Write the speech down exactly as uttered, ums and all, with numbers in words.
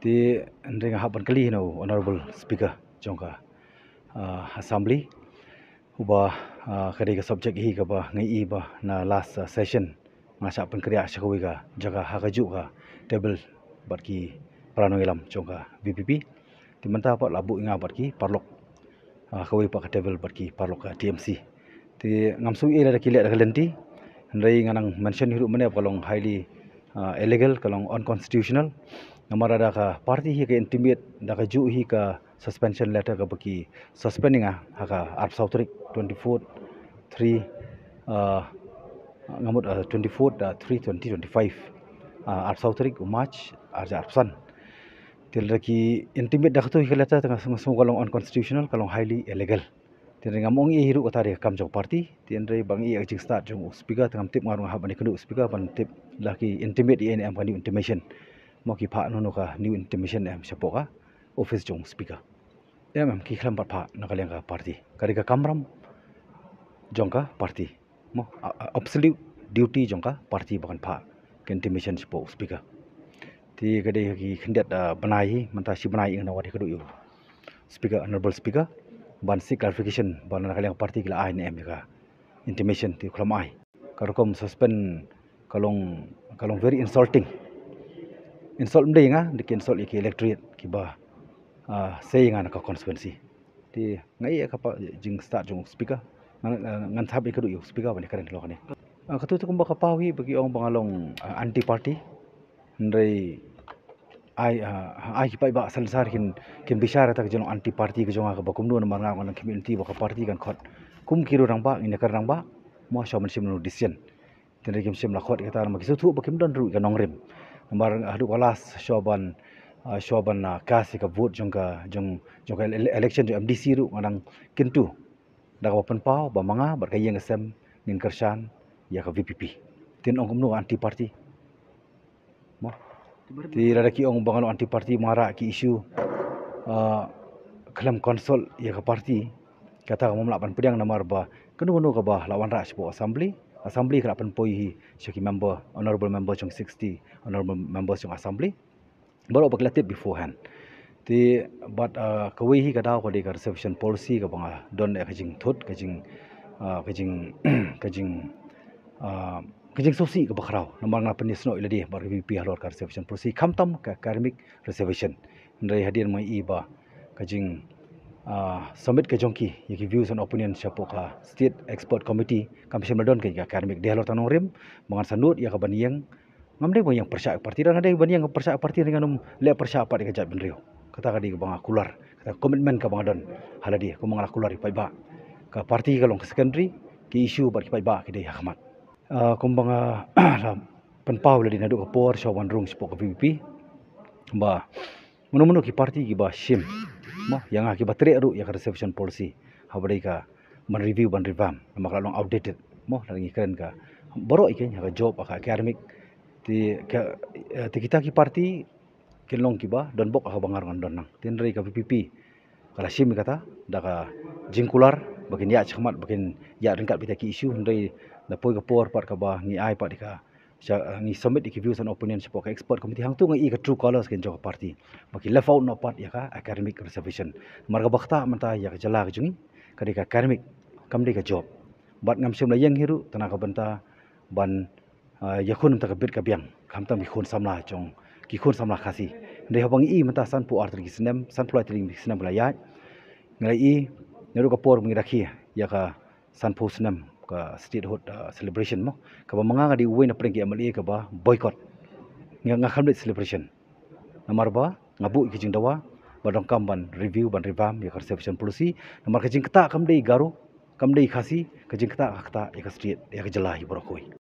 Te hynrei nga hap ban kylli na u Honorable Speaker jong ka, ah, Assembly, uba, ah, ka dei ka subject hi kaba nga i ba na last, ah, session nga shah pynkynriah sha kawei ka jaka ha kajuh ka table bad ki para nongïalam jong ka VPP. Te mynta pat la buh ïa nga bad ki paralok, ah, kawei pat ka table bad ki paralok ka TMC. Te ngam sngew ei lada ki leh da ka lynti, hynrei nga nang mention hi ruh mynne ba ka long highly, ah, illegal, ka long unconstitutional. Namar lada ka party hi ka intimate, da kajuh hi ka suspension letter kaba ki suspend ïa nga ha ka arphew saw tarik, twenty-fourth three, ah, nga mut, ah, twenty-fourth, ah, three twenty twenty-five, ah, arphew saw tarik u March, arhajar arphew san. Te lada ki intimate da kato hi ka letter, te nga sngew ka long unconstitutional, ka long highly illegal. Te hynrei ngam ong ei hi ruh kata dei ka kam jong ka party. Te hynrei ba nga i ïa ka jingstad jong u Speaker, te ngam tip, nga ruh nga hap ban ïakynduh u Speaker ban tip lada ki intimate ïa nga ne em, ka new intimation. Mo ki phah noh noh ka new intimation em shapoh ka office jong u Speaker. Em, em, ki khlem pat phah na ka liang ka party. Ka dei ka kamram jong ka party. Mo, a, a, absolute duty jong ka party ba kan phah ka intimation shapoh u Speaker. Te ka dei ki khyndiat, ah, bnai hi, mynta shi bnai ïa nga na wad hi kaduh ïa u Speaker, Honorable Speaker, ban seek clarification ba na ka liang party ki la ai ne em ïa ka intimation, te khlem ai. Ka rukom suspend ka long, ka long very insulting. Insult ym dei ïa nga, dei ki insult ïa ki electorate kiba, ah, sei ïa nga na ka constituency. Te nga i ïa ka pa, jingstad jong u Speaker. Ngan, ngan, ngan thap ïa kaduh ïa u Speaker ban ïakren halor kane. Ah, kato te kumba ka paw hi ba ki ong ba nga long, ah, anti party. Hynrei ai, ah, ai ki paidbah salonsar kin, kin bishar ïa kata ka jinglong anti party ka jong nga kaba kumno, namar nga nga long community ba ka party kan khot kum ki riew rangbah, ngin ïakren rangbah, mo shuwa ban shim no decision. Te hynrei kim shym la khot ïa kata namar ki sngewthuh ba kim don ruh ïa ka nongrim. Namar haduh ka last shuwa ban, ah, shuwa ban, ah, cast ïa ka vote jong ka, jong, jong ka ele-, election jong MDC ruh nga dang kyntu da kaba pynpaw ba ma nga bad ka ïing ka sem ngin kyrshan ïa ka VPP. Te ong kumno anti party? Mo. Te lada ki ong ba nga long anti party, ma nga rah ki issue, ah, khlem consult ïa ka party. Kata ka ngam lah ban pdiang namar ba kano kano kaba la wanrah shapoh assembly, assembly ka la pynpoi hi sha ki member, honorable member jong sixty, honorable members jong assembly. Baroh ba ki la tip beforehand. Te bad, ah, kawei hi ka daw ka dei ka reservation policy kaba nga don ïa ka jingthut, ka jing, ah, ka jing, ka jing, ah, ka jingsngewsih kaba khraw. Namar nga la pynsnoh ïa lade bad ka VPP halor ka reservation policy, khamtam ka academic reservation. Hynrei hadien ma nga i ba ka jing, ah, submit ka jong ki ïa ki views and opinion shapoh ka State Expert Committee kam shym la don ka academic. Dei halor tang nongrim ba ngan sa nud ïa ka ban ïeng. Ngam dei ban ïeng pyrshah party, nga dei ban ïeng pyrshah party, ngan ym leh pyrshah pat ïa ka jaitbynriew. Kata ka dei kaba nga kular, kata ka commitment kaba nga don ha lade, kumba nga la kular ïa ki paidbah. Ka party ka long ka secondary, ki issue bad ki paidbah ki dei ha khmat. Ah, kumba nga la pynpaw ïa lade naduh ka por shuwa ban rung shapoh ka VPP ba mano mano ki party kiba shim, mo, ïa nga, kiba treh ruh ïa ka reservation policy, haba dei ka ban review, ban revamp, namar ka la long outdated, mo, lada ngi kren ka baroh ïa ka, ha ka job, ha ka academic. Te ka, eh, te kita ki party kin long kiba donbok ha kaba nga ruh ngan don lang. Te hynrei ka VPP ka la shim ïa kata da ka jingkular ba kin ïaid shakhmat, ba kin ïaid ryngkat bad kita ki issue, hynrei da poi ka por pat kaba ngi ai pat ïa ka, sha, eh, ngi submit ïa ki views and opinion shapoh ka expert committee, hangto nga i ka true colours ka jong ka party ba ki left out noh pat ïa ka academic reservation. Namar kaba ktah mynta ïa ka jylla ka jong ngi ka dei ka academic, kam dei ka job. Bad ngam shym la ïeng hi ruh tang na ka bynta ban, ah, ïakhun mynta ka bit ka biang, khamtam ki khun samla jong, ki khun samla Khasi. Hynrei haba ngi i mynta sanphew ar tylli ki snem, sanphew lai tylli ki snem ba la ïaid, nga la i naduh ka por ba ngi rakhe ïa ka sanphew snem ka statehood, ah, celebration, mo, kaba ma nga nga dei uwei na pdeng ki MLA kaba boycott. Nga, nga khlem leit celebration. Namar ba nga buh ïa ka jingdawa ba donkam ban review, ban revamp ïa ka reservation policy. Namar ka jingktah kam dei Garo, kam dei Khasi, ka jingktah ka ktah ïa ka state, ïa ka jylla hi baroh kawei.